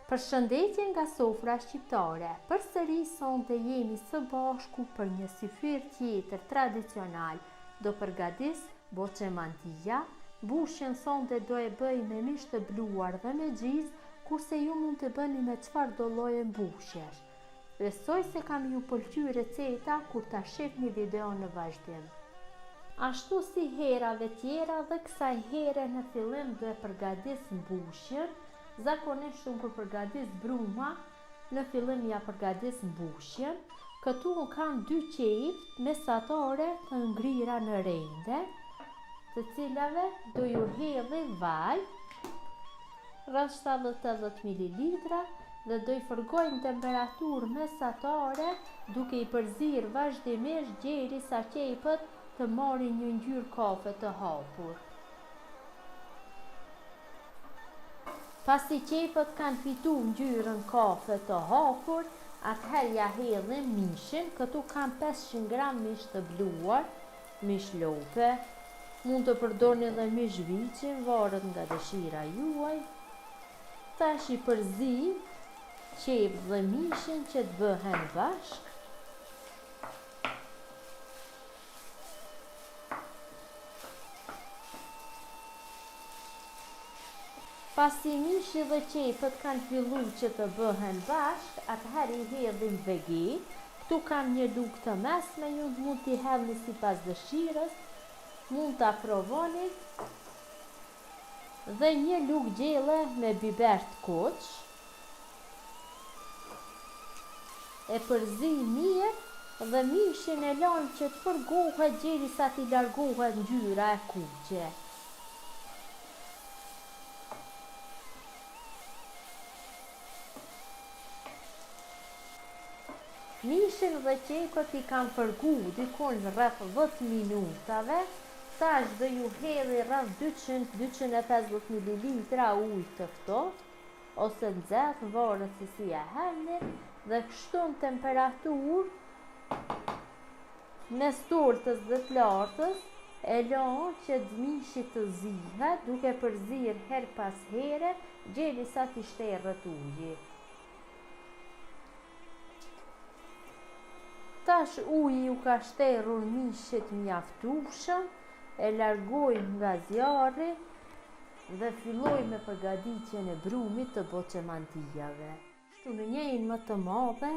Përshëndetje nga sofra shqiptare, përsëri sonte jemi së bashku për një syfyr tjetër tradicional, do përgadis boçe mantia, mbushjen sonte do e bëj me mish të bluar dhe me gjizë, kurse ju mund të bëni me çfarëdo lloje mbushjesh. Besoj se ka me ju pëlqy receta kur ta shihni videon në vazhdim. Ashtu si herave tjera dhe kësaj here në fillim do e përgadis mbushjen, zakonisht unë kur përgadis bruma në fillim ja përgadis mbushjen, këtu unë kam dy qepë mesatare të ngrira në rende, të cilave do ju hedhi vaj, rreth 70 mililitra dhe do i fërgoj në temperaturë mesatare duke i përzirë vazhdimisht gjeri sa qepët të marrin një ngjyrë kafe të hapur. Pasi qepët kanë fitu ngjyrën kafe të hapur, atëherë ja hedhim mishin, këtu kam 500 gram mish të bluar, mish lope, mund të përdorni dhe mish viçi, varet nga dëshira juaj. Tash i përzij qepët dhe mishin që të bëhen bashkë. Pasi mishi dhe qepët kanë fillu që të bëhen bashkë, atëherë i hedhim veget. Këtu kam një lugë të mesme, ju mund t'i hedhni sipas dëshirës, mund ta provoni. Dhe një lugë gjelle me biber të kuq. E përzij mirë dhe mishin e lajmë që të fërgohet gjerisa t'i largohet ngjyra e kuqe. Mishin dhe qepët i kam fërgu dikun rreth 10 minutave, tash do ju hedhi rreth 200-250 mililitra ujë të ftohtë ose nxehtë, varet se si e hedhni, dhe kështu në temperaturë mes t'ultës dhe të lartës e lo që mishi të zihet duke përzirë her pas here gjerisa t'i shterret uji. Tash uji ju ka shterrur mishit mjaftueshëm, e largojmë nga zjarri dhe fillojmë me përgatitjen e brumit të boçemantijave. Kështu në një enë më të madhe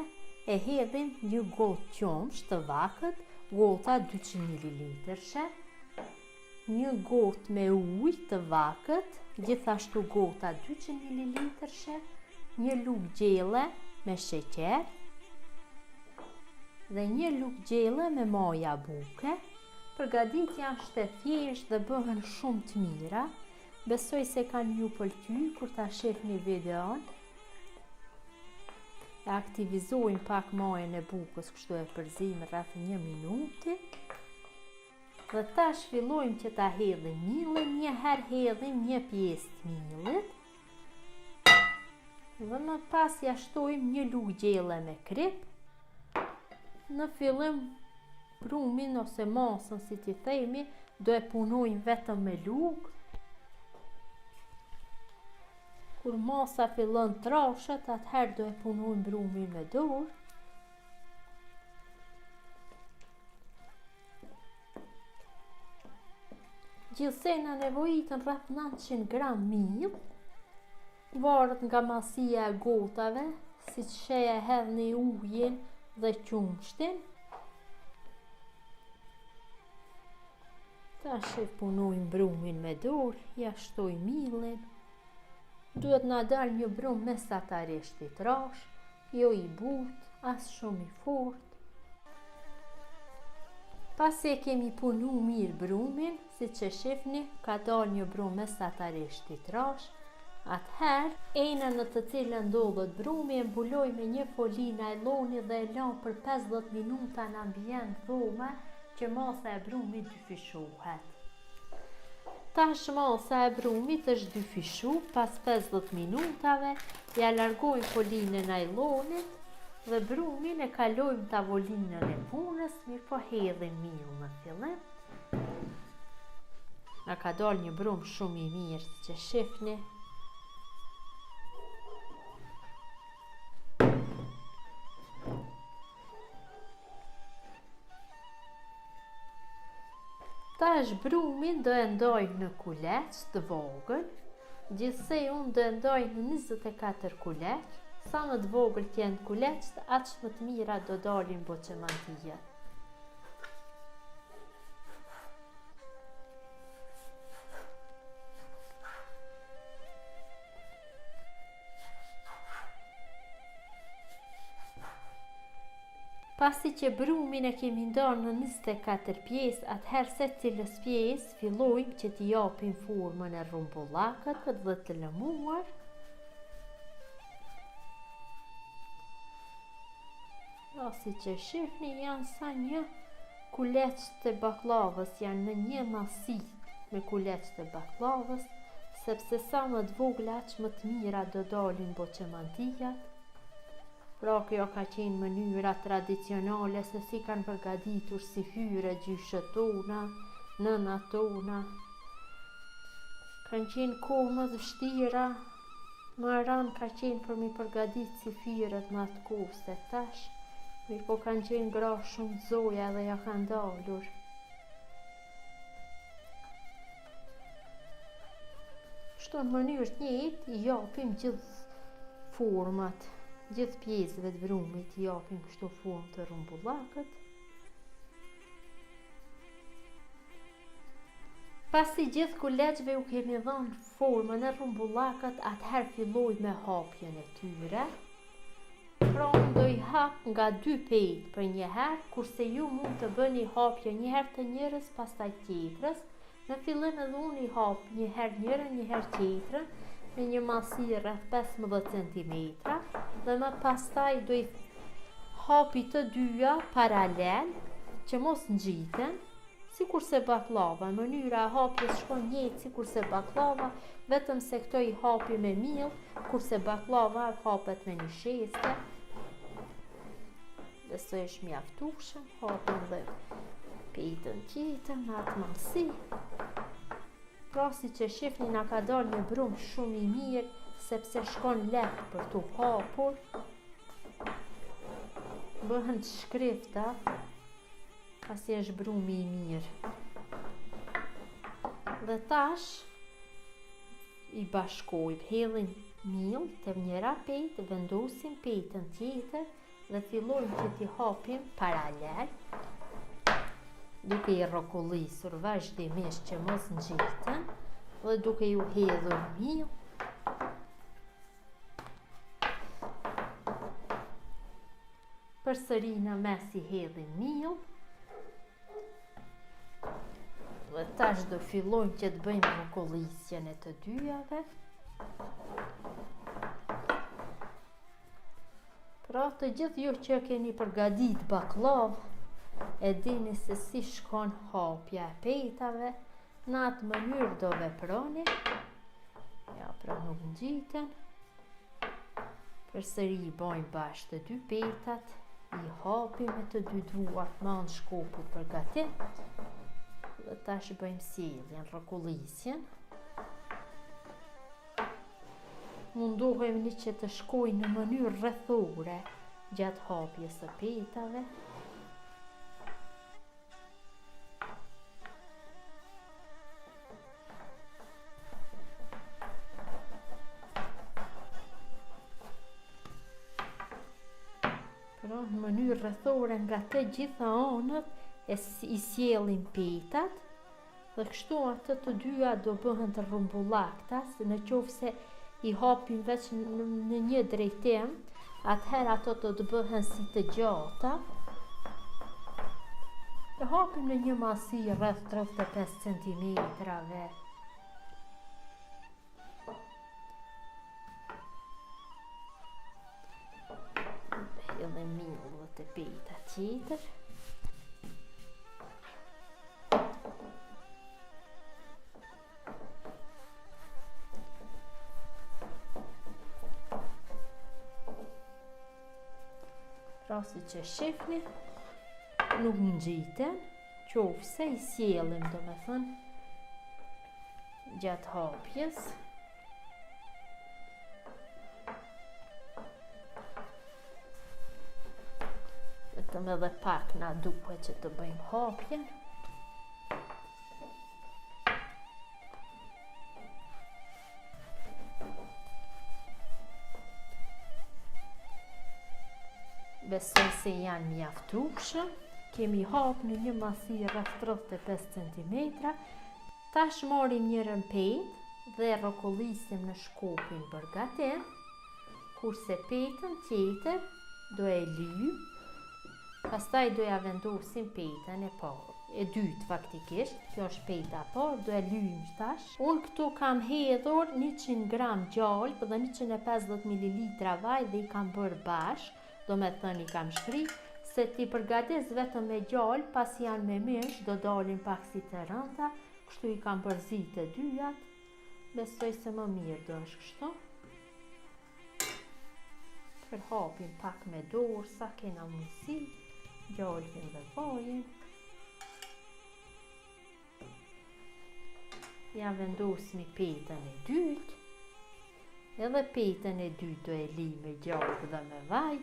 e hedhim një gotë qumësht të vakët, gota 200 mililitërshe, një gotë me ujë të vakët, gjithashtu gota 200 mililitërshe, një lugë gjelle me sheqer dhe një lugë gjelle me maja buke. Përgatitja është e thjeshtë dhe bëhen shumë të mira. Besoj se kanë ju pëlqy kur ta shihni videon. E aktivizojmë pak majën e bukës, kështu e përzijmë rreth një minuti. Dhe tash fillojmë që ta hedhim millin, një herë hedhim një pjesë të millit. Dhe më pas ja shtojmë një lugë gjelle me krip. Në fillim brumin ose masën si t'i themi, do e punojmë vetëm me lugë. Kur masa fillon trashet, atëherë do e punojmë brumin me dorë. Gjithsej na nevojiten rreth 900 gram mill, varet nga madhësia e gotave, siç e hedhni ujin dhe qumështin. Tash e punojmë brumin me dorë, ja shtojmë millin. Duhet na dalë një brum mesatarisht i trash, Jo i butë, as shumë i fort. Pasi e kemi punu mirë brumin, siç e shifni, ka dalë një brum mesatarisht i trash, atëherë, enën në të cilën ndodhet brumi e mbuloj me një foli najloni dhe e lë për 50 minuta në ambient dhome që masa e brumit dyfishohet. Tash masa e brumit është dyfishu pas 50 minutave, ja largojmë folinë e najlonit dhe brumin e kalojmë tavolinën e punës, mirëpo hedhim mill në fillim. Na ka dalë një brum shumë i mirë, siç e shifni. Tash brumin do e ndajmë në kuleq të vogël, gjithsej unë do e ndaj në 24 kuleq, sa më të vogël të jenë kuleqtë, aq më të mira do dalin boçemantijet. Pasi që brumin e kemi ndarë në 24 pjesë, atëherë secilës pjesë fillojmë që t'i japim formën e rrumbullakët dhe të lëmuar. Pra siç e shihni janë sa një kuleq të bakllavës, janë në një madhësi me kuleq të bakllavës, sepse sa më të vogla aq më të mira do dalin boçemantijat. Pra kjo ka qenë mënyra tradicionale se si kanë përgatitur syfyre gjyshet tona, nënat tona. Kanë qenë kohë më të vështira, më rëndë ka qenë për m'i përgatit syfyret në atë kohë se tash, mirëpo kanë qenë gra shumë të zoja edhe ja kanë dalur. Kështu në mënyrë të njëjtë i japim gjithë format, gjithë pjesëve të brumit i japim kështu formë të rrumbullakët. Pasi gjithë kuleqve u kemi dhënë formën e rrumbullakët, atëherë fillojmë me hapjen e tyre. Pra unë do i hap nga dy petë për një herë, kurse ju mund të bëni hapje një herë të njërës, pastaj tjetrës. Në fillim edhe unë i hap një herë njërën, një herë tjetrën, në një madhësi rreth 15 cm, dhe më pastaj do i hapi të dyja paralel, që mos ngjiten, sikurse bakllava, mënyra e hapjes shkon njëjtë sikurse bakllava, vetëm se këto i hapi me miell, kurse bakllava hapet me nisheste. Besoj është mjaftueshëm, hapim dhe petën tjetër në atë madhësi. Pra siç e shifni na ka dalë një brumë shumë i mirë, sepse shkon lehtë për t'u hapur. Bëhen të shkrifta, pasi është brumi i mirë. Dhe tash, i bashkojmë, hedhim miell te njëra petë, vendosim petën tjetër dhe fillojmë që t'i hapim paralel, duke i rrokullisur vazhdimisht që mos ngjiten dhe duke ju hedhur miell. Përsëri në mes i hedhim miell. Dhe tash do fillojmë që të bëjmë rrokullisjen e të dyjave. Pra të gjithë ju që keni përgadit bakllavë, e dini se si shkon hapja e petave, në atë mënyrë do veproni. Ja, pra nuk ngjiten. Përsëri i bojmë bashkë të dy petat, i hapim me të dy duart me anë shkopit për gatim, dhe tash bëjmë sjelljen, rrokullisjen. Mundohemi që të shkojnë në mënyrë rrethore gjatë hapjes së petave. Pra në mënyrë rrethore nga të gjitha anët e i sjellim petat dhe kështu ato të dyja do bëhen të rrumbullakta, se në qoftë se i hapim veç në një drejtim, atëherë ato do të bëhen si të gjata. E hapim në një madhësi rreth 35 cm. Hedhim miell dhe te peta tjetër. Pra siç e shifni, nuk ngjiten, qoftë se i sjellim, domethënë, gjatë hapjes. Vetëm edhe pak na duhet që të bëjmë hapjen. Besoj se janë mjaftueshëm. Kemi hap në një masi rreth 35 cm. Tash marrim njërën petë dhe rrokullisim në shkopin për gatim, kurse petën tjetër do e lyjmë, pastaj do ja vendosim petën e parë, e dytë faktikisht, kjo është peta e parë, do e lyjmë tash. Unë këtu kam hedhur 100 gram gjalpë dhe 150 ml vaj dhe i kam bërë bashkë, domethënë i kam shkri, se t'i përgatis vetëm me gjalpë, pasi janë me mish, do dalin pak si të rënda, kështu i kam përzi të dyjat, besoj se më mirë do është kështu. Përhapim pak me dorë, sa kena mundësi, gjalpin dhe vajin. Ja vendosmi petën e dytë. Edhe petën e dytë do e lyj me gjalpë dhe me vaj.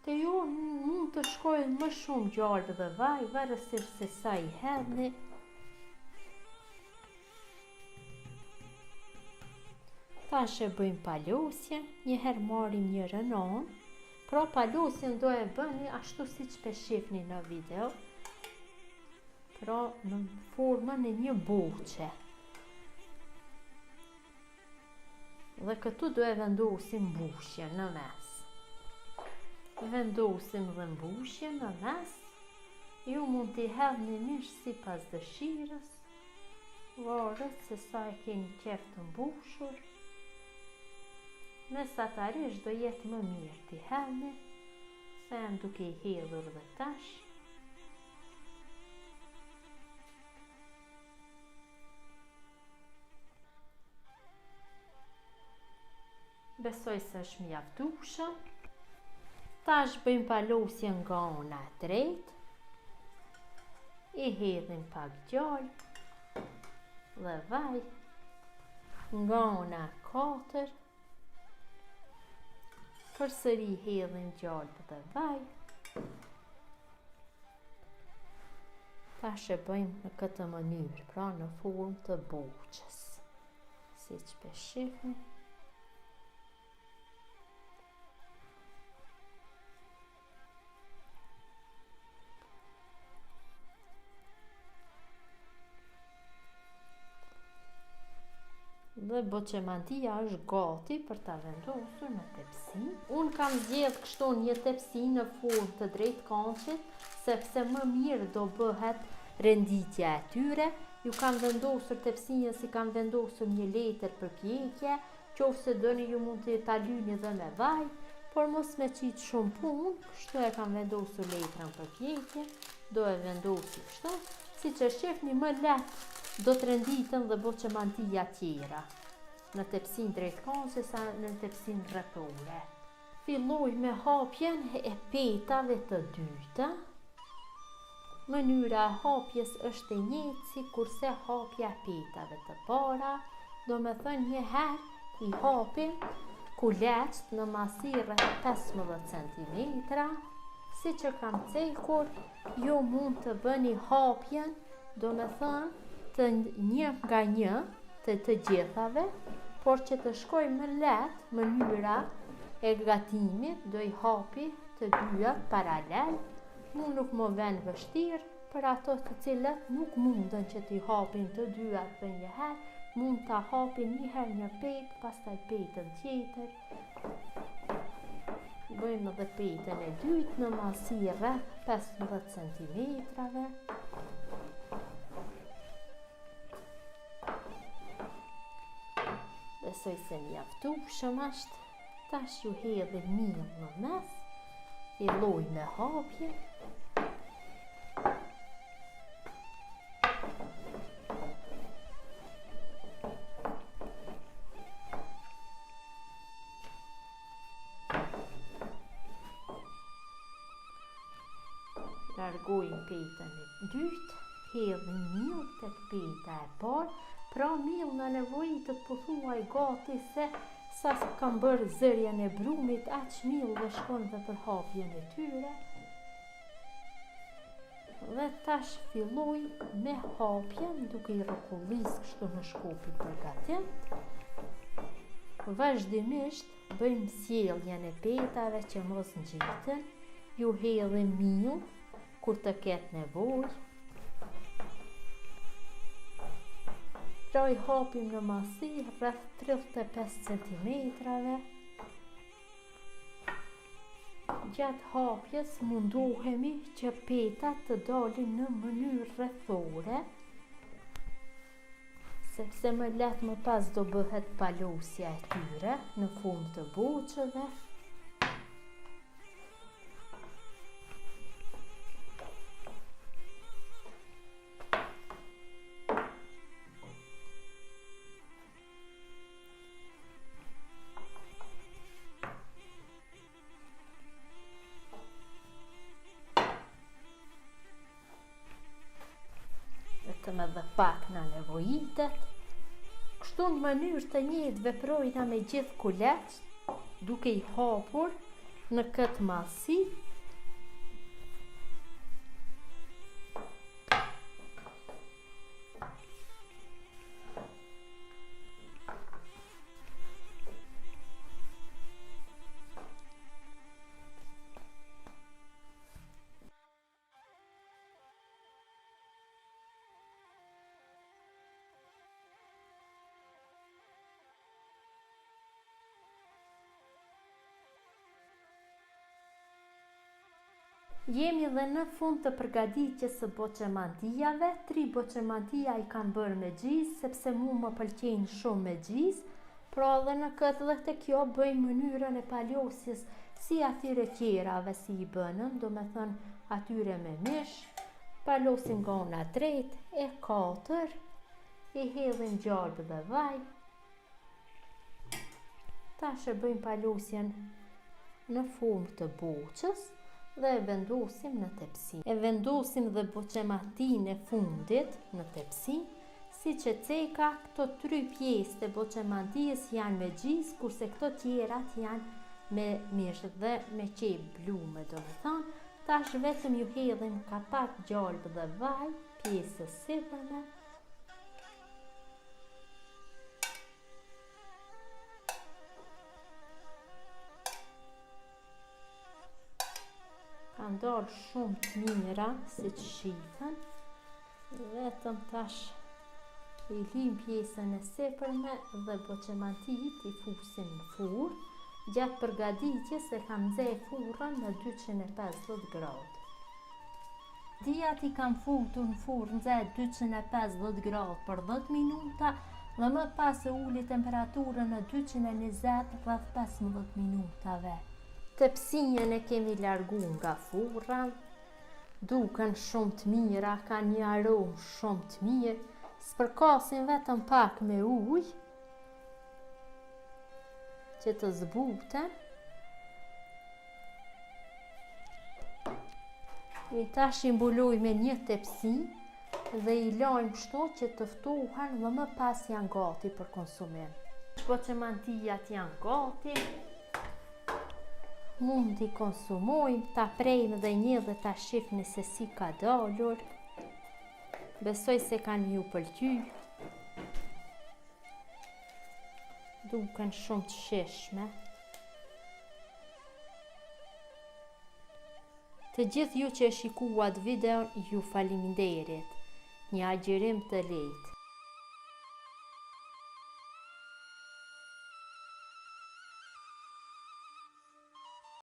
Te ju mund të shkojë më shumë gjalpë dhe vaj, varësisht se sa i hedhni. Tash e bëjmë palosjen, njëherë marrim njërën anë, pra palosjen do e bëni ashtu siç pe shifni në video, pra në formën e një boçe. Dhe këtu do e vendosim mbushjen në mes. Vendosim dhe mbushjen në mes, ju mund t'i hedhni mish sipas dëshirës, Varet se sa e keni qef të mbushur. Mesatarisht do jetë më mirë t'i hedhni, se jam duke i hedhur dhe tash. Besoj se është mjaftueshëm. Tash bëjmë palosjen nga ana e tretë. I hedhim pak gjalpë dhe vaj. Nga ana e katërt. Përsëri hedhim gjalpë dhe vaj. Tash e bëjmë në këtë mënyrë, pra në formë të boçes. Siç pe shihni. Dhe boçemantia është gati për ta vendosur në tepsi. Unë kam zgjedh kështu një tepsi në formë të drejtkëndshit, sepse më mirë do bëhet renditja e tyre. Ju kam vendosur tepsinë si kam vendosur një letër për pjekje, qoftë se doni ju mund të ta lyni dhe me vaj, por mos me qitë shumë punë, kështu e kam vendosur letrën për pjekje, do e vendosi kështu, siç e shihni më lehtë do të renditen dhe boçemantia tjera në tepsinë drejtkëndëshe sa në tepsinë rrethore. Filloj me hapjen e petave të dyta. Mënyra e hapjes është e njëjtë sikurse hapja e petave të para, domethënë një herë i hapim kuleqt në masi rreth 15 cm, siç e kam cekur, ju mund të bëni hapjen, domethënë të një nga një të të gjithave, por që të shkojë më lehtë mënyra e gatimit, do i hapi të dyja paralel, mu nuk më ven vështirë, për ato të cilat nuk mundën që t'i hapin të dyjat për një herë, mund ta hapin një herë një petë, pastaj petën tjetër. Bëjmë edhe petën e dytë në masi rreth 15 cm. Besoj se mjaftueshëm është. Tash ju hedhim miell në mes, filloj me hapje. Largojmë petën e dytë, hedhim miell tek peta e parë, pra miell na nevojitet pothuaj gati se Sa kam bërë zërjen e brumit, aq miell dhe shkon dhe për hapjen e tyre. Dhe tash filloj me hapjen duke i rrokullis kështu në shkopin për gatim. Vazhdimisht bëjmë sjelljen e petave që mos ngjiten, ju hedhim miell kur të ketë nevojë. Pra i hapim në madhësi rreth 35 cm. Gjatë hapjes mundohemi që petat të dalin në mënyrë rrethore, sepse më lehtë më pas do bëhet palosja e tyre në formë të boçeve. Vetëm edhe pak na nevojitet. Kështu në mënyrë të njëjtë veprojna me gjithë kuleç, duke i hapur në këtë madhësi. Jemi dhe në fund të përgatitjes së boçemantijave, tri boçemantija i kam bërë me gjizë, sepse mu më pëlqejnë shumë me gjizë, pra dhe në këtë dhe te kjo bëjmë mënyrën e palosjes si atyre tjerave si i bënëm, domethënë atyre me mish, palosim nga ana tretë e katër, i hedhim gjalpë dhe vaj, Tash e bëjmë palosjen në formë të boçës dhe e vendosim në tepsi. E vendosim dhe boçemantinë e fundit në tepsi, siç e ceka, këto tri pjesë të boçemantijës janë me gjizë, kurse këto tjerat janë me mish dhe me qepë blume, domethënë, tash vetëm ju hedhim ka pak gjalpë dhe vaj pjesës sipërme, Kanë dalë shumë të mira, siç shifen. Vetëm tash i lim pjesën e sipërme dhe boçemantit i fusim në furrë. Gjatë përgatitjes e kam nxe furrën në 250 gradë. Dijat i kam futur në furrë nxehtë 250 gradë për 10 minuta dhe më pas e uli temperaturën në 220 rreth 15 minutave. Tepsinë e kemi largu nga furra, duken shumë të mira, kanë një aromë shumë të mirë, spërkasim vetëm pak me ujë, që të zbuten. I tash i mbuloj me një tepsi dhe i lajmë kështu që të ftohen dhe më pas janë gati për konsumim. Boçemantijat janë gati, mund t'i konsumojmë, ta prejmë dhe një dhe ta shifni se si ka dalur. Besoj se kanë me ju pëlqy. Duken shumë të shijshme. Të gjithë ju që e shikuat videon, ju faleminderit. Një agjërim të lehtë.